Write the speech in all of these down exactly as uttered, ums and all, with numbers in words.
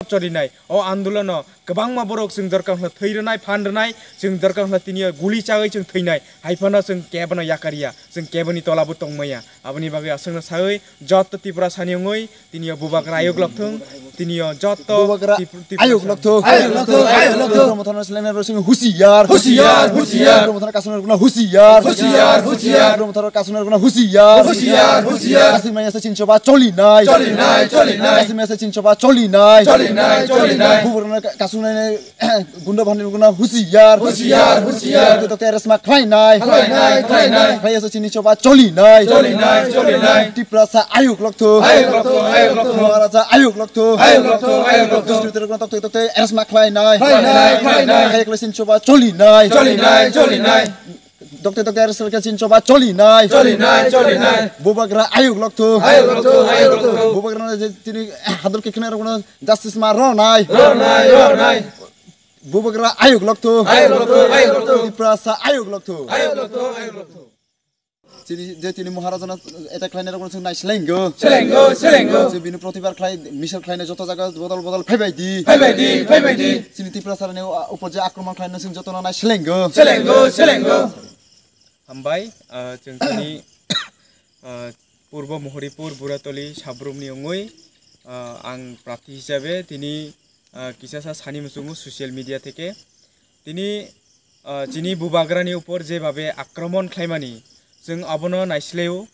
chorinai. O andolono kwbangma borok chwng dorkar hwnkhe thwi rwnai, phan rwnai, chwng dorkar hwnkhe tini o guli chagwi chwng thwinai. Hai phano chwng kebono yakar ya, chwng keboni tola bo tong maya. Aboni bagwi aswkno sawi jotto Tiprasani wngwi tini o bubagra ayuk lokthung, tini o jotto Bubagra Tip-, Tiprasa ayuk lokthung. Ayuk lokthung, ayuk lokthung. Tiprasa mothano seleng rosing husiyar. Husiyar, husiyar. Tiprasa mothano kasuna rokno husiyar. Husiyar, husiyar. Tiprasa mothano kasuna rokno husiyar. Husiyar, husiyar. Kasing maya se chinchoba cholinai. Cholinai, cholinai. Kasing maya se chinchoba cholinai. Cholinai, cholinai. Bubagra ka-, kasunai gunda bhani guna husiyar. Husiyar, husiyar. Doktor, doktor, eres ma khlainai. Khlainai, khlainai. Khlai asa chini choba cholinai. Cholinai, cholinai. Tiprasa ayuk lokthung. Ayuk lokthung, ayuk lokthung. Maharaja ayuk lokthung. Ayuk lokthung, ayuk lokthung. Duskriti rokno tokte tokte eres ma khlainai. Khlainai, khlainai. Khlai khlai chini choba cholinai. Cholinai, cholinai. Dokte dokte eres khlai chini choba cholinai. Cholinai, cholinai. Bubagra ayuk lokthung. Ayuk lokthung, ayuk lokthung. Bubagra na je tini hadur ke khna rokno justice ma ronai. Ronai, ronai. Bubagra ayuk lokthung. Ayuk lokthung, ayuk lokthung. Tiprasa ayuk lokthung. Ayuk lokthung, ayuk lokthung. Chini, je chini Maharajana attack khlainai rokno chwng nai selengo. Selengo, selengo. Chwng bini protibar khlai, misal khlainai joto jaga bodol bodol phaibai di. Phaibai di, phaibai di. Chini Tiprasarani, uh, upor je akromon khlainai chwng jotono nai selengo. Selengo, selengo. Hambai, uh, chwng chini, uh, Purbo Mohoripur Buratoli sabrumni wngwi, uh, ang prarthi hisabe tini, uh, kisasa sani muchungo social media theke. Tini, uh, chini bubagrani upor jebabe akromon khlaimani, chwng abono naisileo.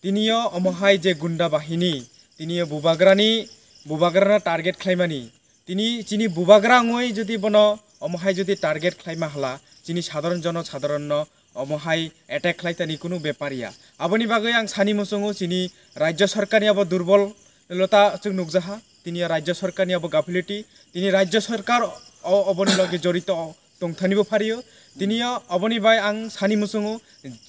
Tiniyo omohai je gunda bahini, tiniyo bubagrani, bubagrano target khlaimani. Tini chini bubagra wngwi jodi bono omohai jodi target khlaima hala, chini sadharon jono sadharonno omohai attack khlaitani kunu bepar ya. Aboni bagwi ang sani muchungo chini rajya sarkarni abo durbolota chwng nukjaha. Tini rajya sarkarni abo gafiliti. Tini rajya sarkar o-, oboni loge jorito tongthanibo phario. Tiniyo oboni bai ang sani muchungo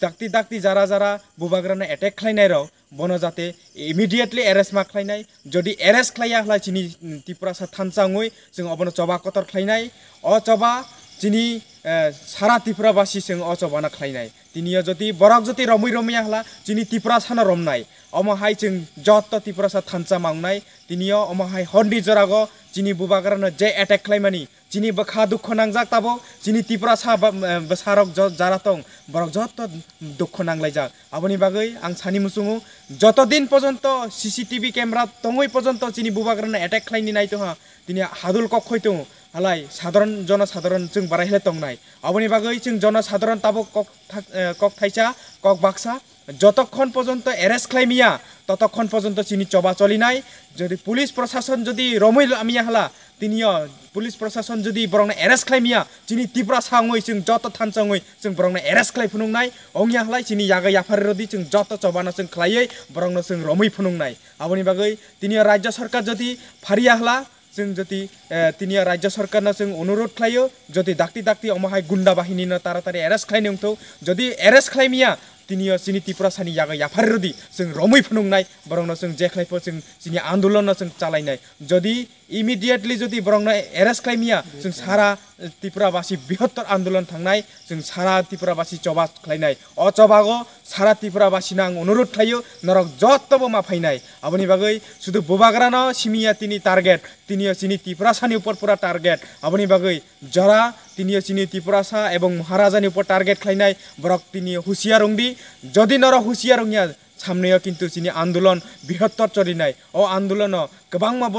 dakti dakti jara jara bubagrano attack khlainairok bono jate immediately arrest ma khlainai. Jodi arrest khlaiya hwlai chini Tiprasa thansa wngwi chwng obono choba kotor khlainai. O choba chini, eh, sara Tiprabasi chwng o chobano khlainai. Tiniyo jodi borok jodi romwi romya hwla chini Tiprasano romnai. Omo hai chwng jotto Tiprasa thansa mangnai. Tiniyo omo hai horni jorago chini bubagrano je attack khlaimani, chini bwkha dukho nangjak tabuk, chini Tiprasa ba-, eh, bwsarok jo-, jara tong, borok jotto dukho nanglaijak. Aboni bagwi ang sani muchungo, joto din pojonto C C T V camera tongwi pojonto chini bubagrano attack khlaini nai tongha, tini hadul kok khoi tongo, halai sadharon jono sadharon chwng barai hwle tongnai. Aboni bagwi chwng jono sadharon tabuk kok thak-, eh, kok thaisa, kok baksa, jotokhon pojonto arrest khlaimiya, totokhon pojonto chini choba cholinai. Jodi police prosason jodi romwi lamya hwla, tiniyo police prosason jodi borokno arrest khlaimiya, chini Tiprasa wngwi chwng joto thansa wngwi chwng borokno arrest khlai phunuknai. Ongya hwlai chini yaga yaphar rodi chwng joto chobano chwng khlaiwi borokno chwng romwi phunuknai. Aboni bagwi tiniyo rajya sarkar jodi phariya hwla, chwng jodi, eh, tiniyo rajya sarkarno chwng onurod khlaio, jodi dakti dakti omo hai gunda bahinino taratari arrest khlaini wngthok. Jodi arrest khlaimiya, tiniyo chini Tiprasani yaga yaphar rodi chwng romwi phunuknai, borokno chwng je khlai pho chwng chini andolonno chwng chalainai. Jodi immediately jodi borokno arrest khlaimiya, chwng sara, eh, Tiprabasi bihottor andolon thangnai, chwng sara Tiprabasi choba khlainai. O chobago sara Tiprabasino ang onurod khlaio, norok jottobo ma phainai. Aboni bagwi sudu bubagrano simiya tini target, tiniyo chini Tiprasani upor pura target. Aboni bagwi jora tiniyo chini Tiprasa ebong Maharajani upor target khlainai, borok tini husiar wngdi. Jodi norok husiar wngya, samneyo kintu chini andolon bihottor chorinai. O andolono kwbangma